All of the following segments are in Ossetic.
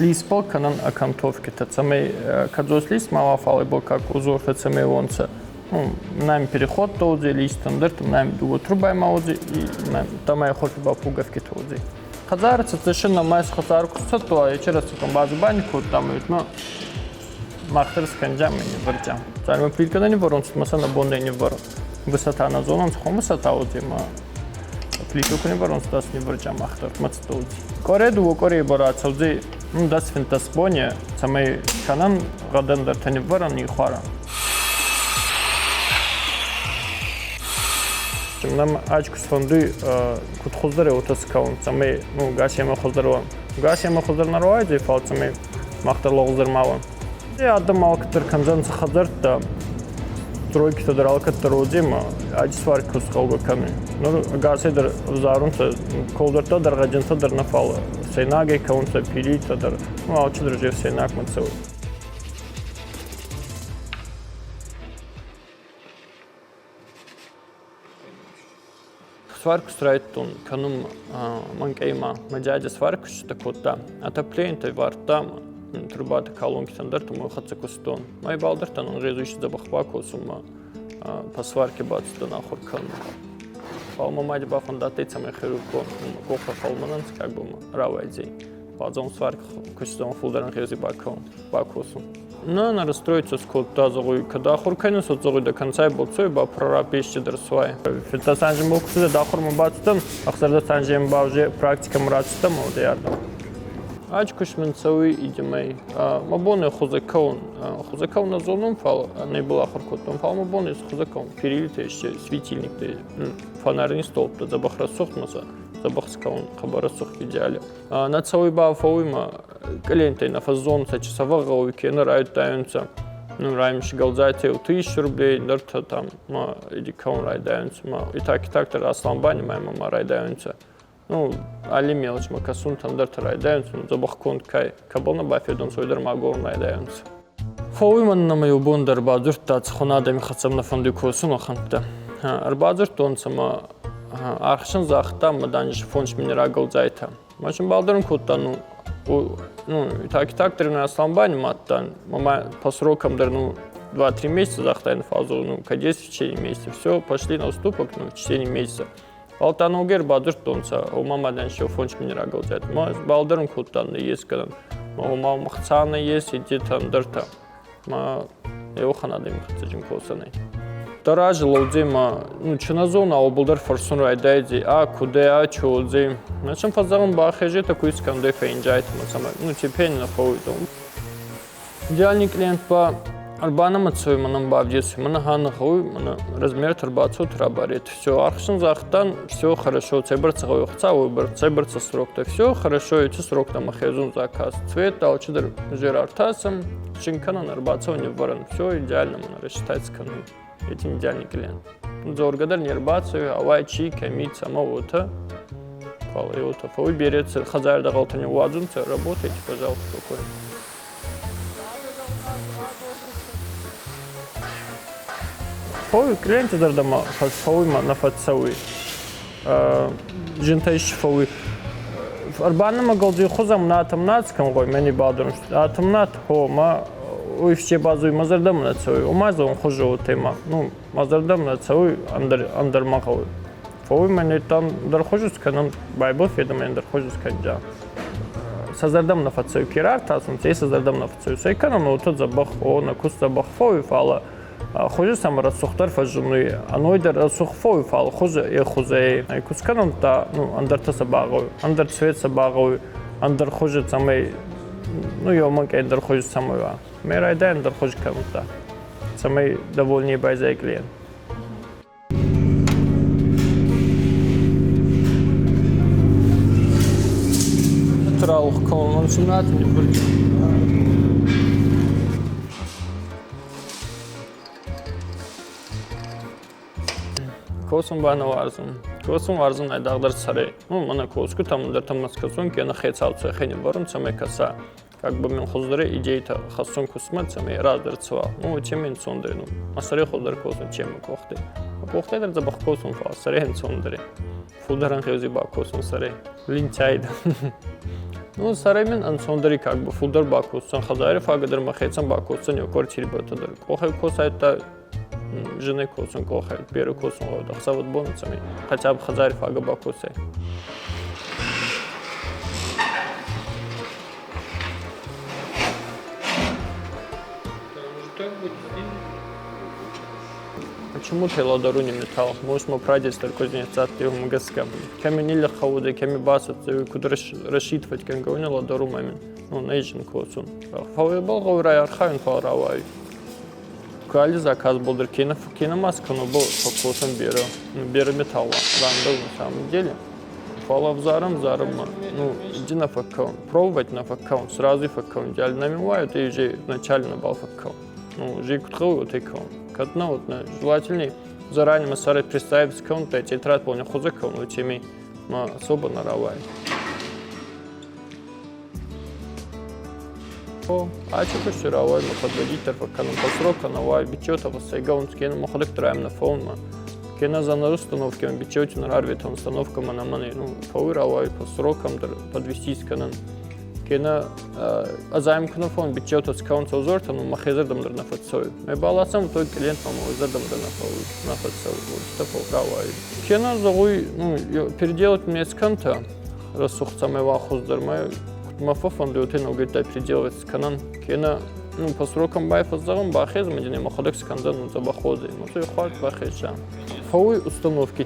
Листбӕл кӕнӕн окантовкитӕ, цӕмӕй кӕдзос лист ма уа, фал ибӕл как узортӕ цӕмӕй уонцӕ. Ну, нами переход уодзӕй лист ӕндӕртӕ, нами дууӕ трубай ма уодзӕй, и тамай хорти ба пуговкитӕ уодзӕй. Хӕдзары цӕттӕ нӕма хӕдзар куы сцӕттӕ уа, ечи рӕстӕгӕн бадзубани кодтам, ма мах дӕр скӕнджам ме ниввӕрджам. Цалинмӕ плиткӕ нӕ ниввӕрунцӕ, ма сӕ нӕ бон нӕ ниввӕрун. Высота нӕ зонунцӕ, хом высота уодзӕй, ма плитка ку ниввӕрунцӕ, дӕс ниввӕрджам мах дӕр ма цӕттӕ уодзӕй. Къуӕре дууӕ къуӕрей ба рацӕудзӕй, ну, 10-15 бони, цӕмӕй кӕнӕн гъӕдӕн дӕр тӕ ниввӕрӕн, нихуарӕн. Нам ӕз куы сфӕндуй, куд хуздӕр уотӕ скӕун, цӕмӕй ну, гас ӕма хуздӕр уа. Гас ӕма хуздӕр нӕ рауайдзӕй, фал цӕмӕй мах дӕр лӕгъуздӕр ма уӕн. Адӕм алкӕддӕр кӕндзӕнцӕ хӕдзӕрттӕ, стройкитӕ дӕр алкӕддӕр уодзӕй ма ӕз сварка куст гъӕугӕ кӕнуй. Нур ӕгасӕй дӕр ӕвзарунцӕ, колдӕрттӕ дӕр, гъӕдинтӕ дӕр нӕ, фал сӕйнагӕй кӕунцӕ, пилитӕ дӕр. Ну, алчидӕр же сӕйнагмӕ цӕуй. Сваркуст райдыдтон кӕнын мӕнкъӕймӕ. Мӕ дядя сваркуыстытӕ кодта, отоплениетӕ вардта, трубаты колонкитӕ ӕндӕртӕ мӕ хӕццӕ куыстон. Мӕ балдӕртӕн ӕнгъезуй дзӕбӕх бакосунмӕ, по сварке бацудтӕн ахур кӕнун. Фал мӕ мади бафӕндадтӕй, цӕмӕй хирургон къохтӕ фӕлмӕнӕн, как бы рауайдзӕй. Бадзон сварка куыстон фулдӕр ӕнгъези бакосун. На, на расстроиться скодта, зӕгъуй, кӕд ахур кӕнис, уӕд зӕгъуй, до конца боцой ба прораб ести дӕр суай. Фиццаг анзем бокусудӕ ахурмӕ бацудтӕн, ӕхсӕрдӕс анзем ба уже практикӕмӕ рацудтӕн ма ардӕм. Ӕз куст мин цӕуй идемӕй. Мӕ бон е хузӕ кӕун. Хузӕ кӕун нӕ зонун, фал нӕбал ахур кодтон, фал мӕ бон ес хузӕ кӕун. Перилтӕ ести, светильниктӕ, фонарный столбтӕ дзӕбӕх рӕсугъд ма сӕ дзӕбӕх скӕун, хъӕбӕр рӕсугъд идеале. Нӕ цӕуй ба фӕууй ма клиенттӕй нӕ фӕззонунцӕ, чи цӕвӕг гъӕуй, кенӕ райдайунцӕ. Ну, раньше галзайте 1000 рублей, нурта там ма иди кӕун райдайунцӕ, ма и так дӕр аслан банимайма ма райдайунцӕ. Ну, алли мелочь ма кӕсун ӕндӕртӕ райдайунцӕ, ну, дзӕбӕх конд кай, кӕбӕл нӕ бафедунцӕ, уой дӕр ма агорун райдайунцӕ. Фӕууй мӕн нӕмӕ еу бон дӕр бадзурдта, цӕхуӕн адӕми хӕццӕ нӕ фӕндуй косун, уӕхӕнттӕ. Ӕрбадзурдтонцӕ ма ӕхсӕн загъта, ма данис 5 мин рагӕлдзайтӕ. Ма син балдӕрун кодта, ну, ну, и так, и так дӕр аслан банимадтан. Мама по срокам дӕр, ну, 2-3 месяца загъта ин фазу, ну, кадес в течение месяца. Все, пошли на уступок, ну, в течение месяца. Фал та ногӕй ӕрбадзурдтонцӕ, ома ма дӕн сеу 5 мин рагӕлдзайт. Ма балдӕрун кодтан ес кӕнӕн. Ома хца нӕййес, идетӕ ӕндӕртӕ. Ма еуӕхӕн адӕми хӕццӕ зин косӕнӕй. Дӕ рази лӕудзӕй ма, ну, чи нӕ зона, уобӕл дӕр фӕрсун райдайдзӕй, а, кудӕ, а, чи уодзӕй. Начем фӕззӕгъун бахезетӕ, ку искӕндӕй фӕйинджайтӕ, ма цӕмӕй, ну, теперь не фӕууидон. Идеальный клиент ба ӕрбанӕмӕ цӕуй, мӕнӕн бавдесуй, мӕнӕ гьа гъӕуй, мӕнӕ размер ӕрбацӕут, рабарет. Все, аргъ загътан, все хорошо, цӕйбӕрцӕ гъӕуй ӕхца, уойбӕрцӕ, цӕйбӕрцӕ сроктӕ, все хорошо, эти сроктӕ мӕ хезун заказ. Цвет алчидӕр уже рартасӕн, чин кӕнӕн, ӕрбацӕун ниввӕрӕн, все идеально мӕнӕ рассчитать кӕнун. Этим идеальный клиент. Дзоргӕ дӕр не рбацӕуй, ауай чи, кӕми, цӕмӕ, уотӕ. Фал и уотӕ. Фал беретӕ хӕдзари дӕгъӕлтӕ не уадзунцӕ, работайте, пожалуйста, спокойно. Фӕууй клиенти зӕрдӕмӕ фӕууй ма нӕ фӕццӕуй. Зинтӕ исфӕууй. Ӕрбанӕмӕ галдзи хузӕн атомнат кӕнгъой мӕни бадӕрун. Атомнат, хо, ма уй все базуй мӕ зӕрдӕмӕ нӕ цӕуй. Ома зон хузӕ уотемӕ. Ну, мӕ зӕрдӕмӕ нӕ цӕуй, ӕндӕр ӕндӕр ма гъӕуй. Фӕууй мӕн там ӕндӕр хузус кӕнун, байбол федӕмӕ ӕндӕр хузус кӕнджа. Сӕ зӕрдӕмӕ нӕ фӕццӕуй, ке рартасунцӕ, сӕ зӕрдӕмӕ нӕ фӕццӕуй. Сӕ кӕнун уотӕ дзӕбӕх, о, нӕ куст дзӕбӕх фӕууй, фалӕ хузӕ сӕмӕ рӕсугъддӕр фӕззиннуй, ӕной дӕр рӕсугъд фӕууй, фал хузӕ е хузӕ ӕй. Куст кӕнун та, ну, ӕндӕртӕ сӕ багъӕуй, ӕндӕр цвет сӕ багъӕуй, ӕндӕр хузӕ цӕмӕй, ну, еумӕ ӕндӕр хузӕ цӕмӕй уа. Ме райдай ӕндӕр хуз кӕнунтӕ, цӕмӕй довольнее байзайа клиент. Тралух колоннат не будет. Косун ба нӕ уарзун. Косун уарзун айдагъдӕр цӕрӕй. Ну, мӕнӕ косгутӕм дӕр там кӕсун, кенӕ хецау цехи ниввӕрун, цӕмӕй кӕса. Как бы мин хуздӕр идейтӕ хӕссун кустмӕ, цӕмӕй раздӕр цӕуа. Ну, чем ӕнцондӕр, ну, ма сӕрӕй хуздӕр косун, чем ма къохтӕй. Къохтӕй дӕр дзӕбӕх косун, фал сӕрӕй ӕнцондӕр. Фулдӕр ӕнгъези бакосун сӕрӕй. Лентяй дӕн. Ну, сӕрӕй мин ӕнцондӕр как бы фулдӕр бакосдзӕн, хӕдзари фагӕ дӕр мӕхецӕн бакосдзӕн, еу квартири бӕтӕ дӕр. Къохӕй косайдта, зинӕй косун къохӕй, берӕ косун гъӕуй, ӕхсӕвӕд бон цӕмӕй хотя бы хӕдзари фагӕ бакосай. Почему ты ладоруни металл? Может, мы прадед только ты гӕсгӕ. Кӕми ниллӕххӕудӕй, кӕми бацӕттӕ, куд рассчитывать кӕнгӕ, уни ладору мамин. Ну, нейжин косун. Фауебал гъӕуй архайун фал рауай. Кали заказ был дӕр кенӕ кенӕ ма скӕну был фӕккосӕн берӕ, берӕ металла рандӕу на самом деле. Фал ӕвзарӕн ӕвзарӕнмӕ, ну, иди на фӕккӕун, пробовать на фӕккӕун, сразу фӕккӕун, идеально намивают и уже вначале на бал фӕккӕун. Ну, уже куд гъӕуй, уотӕ кӕун. Кӕд нӕ, вот, желательней заранее ма сӕрӕй представить кӕун, тетрадь полне хузӕ кӕун, уотемӕй ма особо на рауай. Ачы рауай ма подводить фӕкӕнӕм по срокам навай бичёта фӕсайгӕ кена мӕхуӕдӕг дӕр на фонма. Кена за на установке бичёти на рарветон установка ма на мане, ну, фауй рауай по срокам дӕр подвести скӕнӕн. Кена азайм куна фон бичёта скаун цозорта, ну, мӕхезӕрдӕм дӕр нӕ фӕццӕуй. Ме баласам той клиент ма мӕзӕрдӕм дӕр нӕ фӕццӕуй. Вот рауай. Кена зӕгъуй, ну, переделать мне скӕнтӕ, рӕсугъд цӕмӕй уа хуздӕр, ма ма фӕфӕнды уотӕ ногӕй переделывать скӕнӕн. Кенӕ, ну, по срокам байфӕззӕгъӕн бахезӕм, ӕма мӕхуӕдӕг скӕндзӕн, ну, дзӕбӕх уодзӕй. Ну, цой хуарз бахеза. Фӕууй установки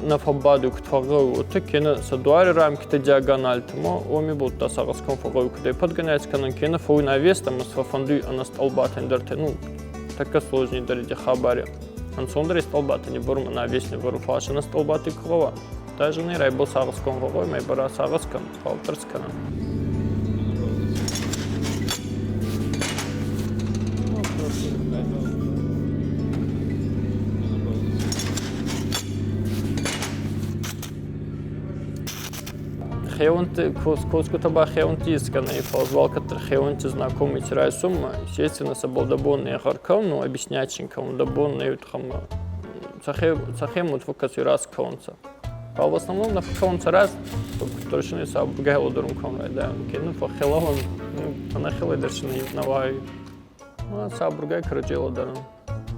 нӕ фӕббадуй, куд фӕгъгъӕуй, уотӕ, кенӕ сӕ дуари рамкитӕ диагональтӕ, ма уоми будта сагъӕскон фӕгъгъӕуй, кудӕй подгонять кӕнӕн, кенӕ фӕууй навес ӕма фӕфӕндуй ӕнӕ столбатӕ ӕндӕртӕ, ну, тӕккӕ сложнейдӕр иди хабари. Ӕнцондӕр столбатӕ не вӕрун, навес не вӕрун, фал ӕнӕ столбати ку гъӕуа, даже не райбол сагъӕскон фӕгъгъӕуй, ма бара сагъӕс кӕн, фалтӕр скӕнӕн. Хеонти косгутӕ ба хеонти искӕнӕй, фал алкӕддӕр хеонти знакомый райсум, естественно, сӕ дӕ бон не гъӕр кӕун, ну, объяснять ин кӕун, дӕ бон не утхӕм цахем вот фокаси раз кӕунцӕ. Фал в основном на фӕкӕунцӕ раз, доршини сабургай лодорум кӕун райдайун. Кенӕ фӕххелӕуӕн, ну, ӕнӕхелӕй дӕршини наваю. Ну, сабургай, короче, лодорун.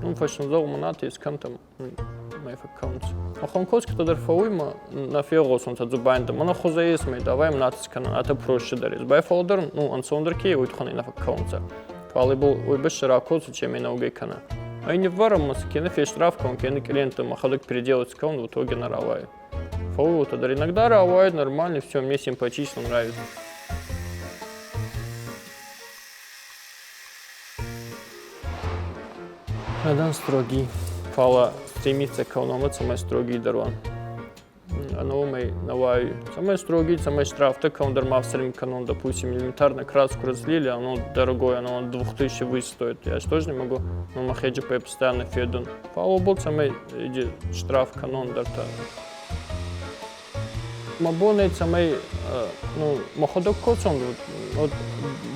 Ну, фӕсунзӕгъ манати искӕнтӕ мӕ фӕккӕунцӕ. Ахон коскитӕ дӕр фӕууй ма нӕ фегъосунцӕ дзубандитӕ. Мӕнӕ хузӕ ес мӕ, давай мнати скӕнӕн, атӕ проще дӕр ес. Байфалдӕр, ну, ӕнцондӕр ке уой туххӕн нӕ фӕккӕунцӕ. Фал ибал уой бӕсти ракоцу чемӕ наугӕй кӕнӕ. А не ввӕрӕм ма кенӕ фештраф кӕун, кенӕ клиента мӕхӕдӕг переделать скӕун, в итоге на рауайы. Фӕууй уотӕ дӕр. Иногда рауайы нормально, все, мне симпатично, нравится. Нӕ строгий, фӕлӕ стремиться кӕуынмӕ, цӕмӕй строгийдӕр уа. Ӕнӕуымӕй нӕ уайы. Цӕмӕй строгий, цӕмӕй штрафтӕ кӕуындӕр ма ӕфсӕрм кӕнон, допустим, элементарно краску разлили, оно дорогое, оно 2000 выше стоит. Я же тоже не могу, ну, мӕхе джиппӕй постоянно федун. Фал уобӕл цӕмӕй иди штраф кӕнон дӕр та. Мӕ бон ӕй, цӕмӕй, ну, мӕхуӕдӕг косун, вот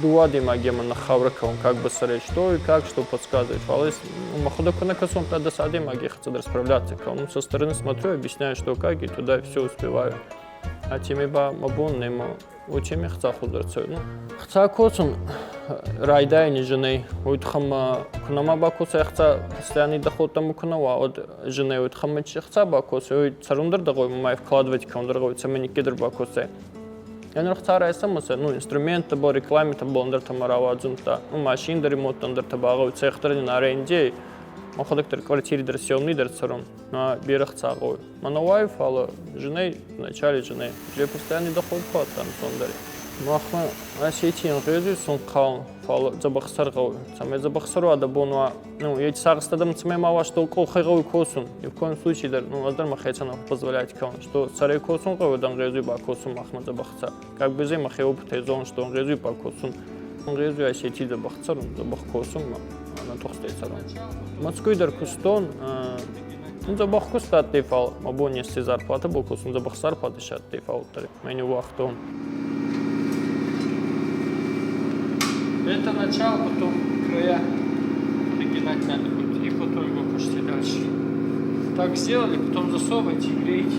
дууӕ адӕймагемӕ ныххаурӕ кӕнун, как бы сӕрӕй, что и как, что подсказывать. Фал ну, мӕхуӕдӕг ку нӕ кӕсун, тогда с адӕймаги хӕццӕ дӕр справляться кӕнун. Ну, со стороны смотрю, объясняю, что как, и туда все успеваю. А теми ба мӕ бон нӕй, ма уотеми хца хуздӕр цӕуй. Ну, хца косун райдайӕни зинӕй, уой туххӕн ма ку нӕма бакосай ӕхца, постоянный доход дӕмӕ ку нӕ уа, уӕд зинӕй, уой туххӕн ма чи ӕхца бакосай, уой цӕрун дӕр дӕ гъӕуй, ма вкладывать кӕун дӕр гъӕуй, цӕмӕй никкедӕр бакосай. Нур ӕхца райсӕн ма ну, инструменттӕ бал, рекламитӕ бал ӕндӕртӕ ма рауадзунтӕ, ну, машин дӕр, ремонт ӕндӕртӕ багъӕуй, цех дӕр нин арендей, мӕхуӕдӕг дӕр квартири дӕр съемный дӕр цӕрун, ма берӕ ӕхца гъӕуй. Ма нӕ уай, фал зинӕй, вначале зинӕй, уже постоянный доход ку адтӕн ӕнцондӕр. Махмӕ Осетийӕн гъезуй сунхъал, фал дзӕбӕх сӕр гъӕуй. Цӕмӕй дзӕбӕх сӕр уа дӕ бон уа, ну, ети сагъӕстӕ дӕм цӕмӕй ма уа, что къохӕй гъӕуй косун. Ни в коем случае дӕр, ну, ӕз дӕр мӕхецӕн позволять кӕнун, что сӕрӕй косун гъӕуй, ӕнгъезуй бакосун махмӕ дзӕбӕх цӕ. Как бы зе мӕхе опытӕй зонун, что ӕнгъезуй бакосун. Ӕнгъезуй Осетий дзӕбӕх цӕрун, дзӕбӕх косун ма ӕнӕтухстӕй цӕрун. Москвй дӕр кустон, ну, дзӕбӕх куст адтӕй, фал мӕ бон ести зарплата бакосун, дзӕбӕх зарплата си адтӕй, фал мӕ ниууагътон. Это начало, потом края нагинать надо будет, и потом его пустить дальше. Так сделали, потом засовывайте и грейте.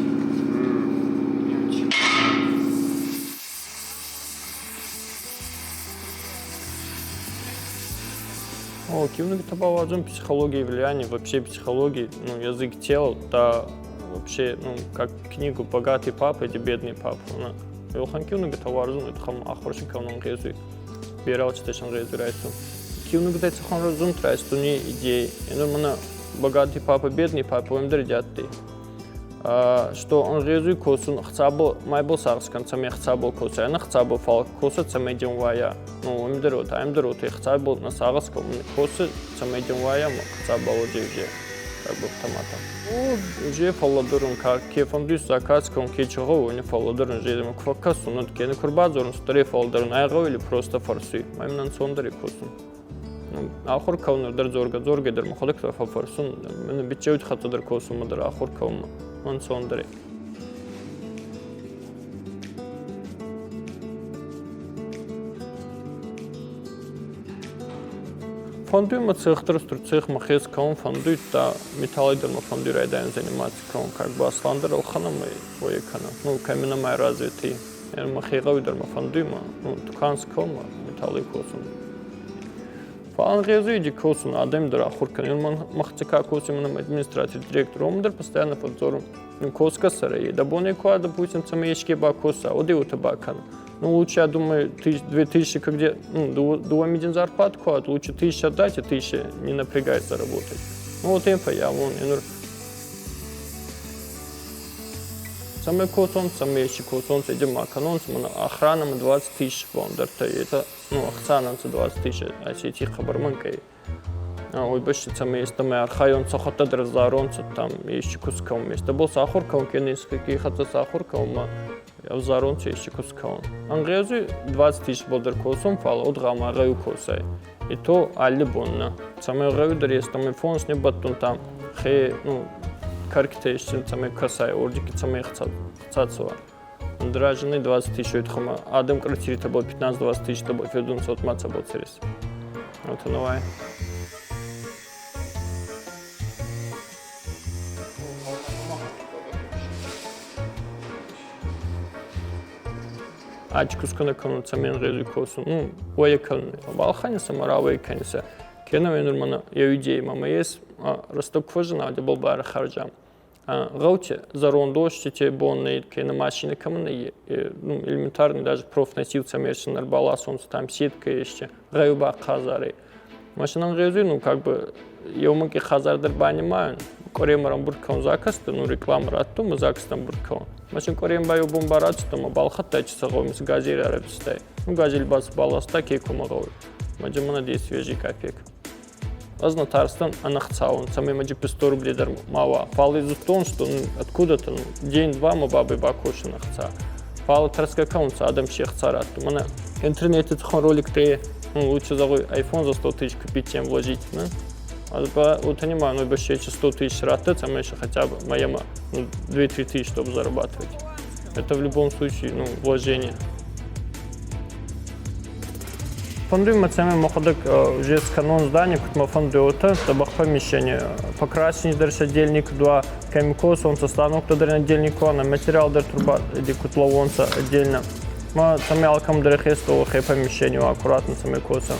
О, киунугутӕ бауадзун психология влияния, вообще психологии, ну, язык тела, да, вообще, ну, как книгу «Богатый папа» или «Бедный папа». Уӕхӕн киунугутӕ уарзун, уотӕ ахурси кӕнун гъезуй. Берӕ читӕсӕн гъезуй райсун. Киунугутӕй цӕхуӕн зунд райстуни идеи. Енур мӕнӕ «Богатый папа», «Бедный папа» уоми дӕр адтӕй. Что ӕнгъезуй косун хцабыл майбыл сагъӕс кӕн, цӕмӕй хцабыл коса, ӕнӕ хцабыл фал коса, цӕмӕй дин уайа. Ну, уоми дӕр уотӕ, ами дӕр уотӕ хцабыл нӕ сагъӕс кӕн, коса, цӕмӕй дин уайа, ма хцабыл уодзей как бы автоматом. Ну, уже фӕлладӕрун, ка ке фӕндуй заказ кӕнун, ке чи гъӕуй, уони фӕлладӕрун же ма ку фӕккӕсун, ну, кенӕ ку рбадзорун, стӕрӕй фӕлладӕрун, ӕй гъӕуй или просто фӕрсуй. Ма именно ӕнцондӕр косун. Ну, ахур кӕнун дӕр дзоргӕ, дзоргӕ дӕр мӕхуӕдӕг фӕффӕрсун, мӕнӕ биччеути хӕццӕ дӕр косунмӕ дӕр ахур кӕнунмӕ ӕнцондӕр ӕй. Фӕндуй мӕ цех дӕр, устур цех мӕхе скӕнун фӕндуй, да металлӕй дӕр мӕ фӕндуй райдайун заниматься кӕнун, как бы асландӕр ӕлхӕнӕн ма уоййа кӕнӕ. Ну, кӕми нӕма развитый. Мӕхе гъӕуи дӕр мӕ фӕндуй ма, ну, тукан скӕнун ма металлӕй косун. Фал ӕнгъезуй иди косун, адӕм дӕр ахур кӕнун. Мах ЦК косим, нам администратор, директор, он дӕр постоянно фӕдздзорун. Ну, коска сӕрӕй. Да боне ку, допустим, цӕмӕй еске бакоса, оди уотӕ бакӕнӕ. Ну, лучше, я думаю, тысяч, 2000, как где, ну, 2 миллион зарплат кладут, лучше 1000 отдать, и 1000 не напрягаться работать. Ну, вот им я вон, Самый косон, самый еще косон, идем маканон, охрана 20 тысяч бон, это, ну, охрана 20 тысяч, а сети хабарманкой. Ой, баши цӕмӕй истӕмӕй архайонцӕ, хуӕдтӕ дӕр ӕвзаронцӕ, там ести куст кӕун. Естӕбӕл сахур кӕун, кенӕ ескӕй хӕццӕ сахур кӕун ма ӕвзаронцӕ ести куст кӕун. Ӕнгъезуй 20 тысяч дӕр косун, фал уод гъӕуама гъӕуи косай. И то алли бон нӕ. Цӕмӕй гъӕуи дӕр естӕмӕй фонс не бӕттун там, хе, ну, кӕркитӕ ести цӕмӕй кӕсай, ордики цӕмӕй хца цӕуа. Ӕндӕра 20 тысяч уотхӕмӕ адӕм квартиритӕбӕл 15-20 тысяч федунцӕ, от ма цӕбӕл цӕрис. Вот оно. Ачи кускана кӕнун, цӕмӕй ӕнгъезуй косун. Ну, уӕйӕ кӕнун. Балхӕнисӕ ма рауӕй кӕнисӕ. Кенӕ нур мӕнӕ еу идея мӕмӕ ес, рӕстӕг ку фӕззина, дебал барахарджа. Гъӕути зӕронд уостити бон нӕй, кенӕ машинӕ кӕмӕн нӕй, ну, элементарно даже профнастил цӕмӕй ӕрбаласонцӕ, там сетка ести, гъӕуи ба хъазарӕй. Машина ӕнгъезуй, ну, как бы, еумӕги хъазар дӕр банимайун, къуӕремӕ рамбурд кӕнун заказтӕ, ну, реклама раттун, ма заказтӕ ӕмбурд кӕнун. Машин къуӕремӕ ба еу бон ба рацудтӕн ма балхӕдтай, чи сӕ гъӕуй, газель арӕвдистай. Ну, газель бас баласта, ке кумӕ гъӕуй. Ма мана 10 свежий копеек. Ӕз нӕ тарстӕн ӕнӕхцаун, цӕмӕй ма джиппи 100 рублей дӕр ма уа. Фал зудтон, что, ну, откуда-то, ну, день-два ма бабӕй бакосун ӕхца. Фал тӕрсгӕ кӕнунцӕ, адӕм си ӕхца раттун. Мӕнӕ интернети цӕхуӕн роликтӕ, ну, лучше зӕгъуй, iPhone за 100 тысяч купить, чем вложить. Ну? А вот понимаю, ну, вообще 100 тысяч раттӕ, цӕмӕй хотя бы моема, ну, 2-3 тысячи, чтобы зарабатывать. Это в любом случае, ну, вложение. Фӕндуй мӕ, цӕмӕй мӕхуӕдӕг уже скӕнон здание, куд мӕ фӕндуй, уотӕ, дзӕбӕх помещение. Покрасить дӕр отдельный куд уа, кӕми косонцӕ, станоктӕ дӕр отдельный куд уа, материал дӕр труба куд лӕууонцӕ отдельно. Ма цӕмӕй алкӕмӕн дӕр хе стол, хе помещение уа, аккуратно цӕмӕй коса.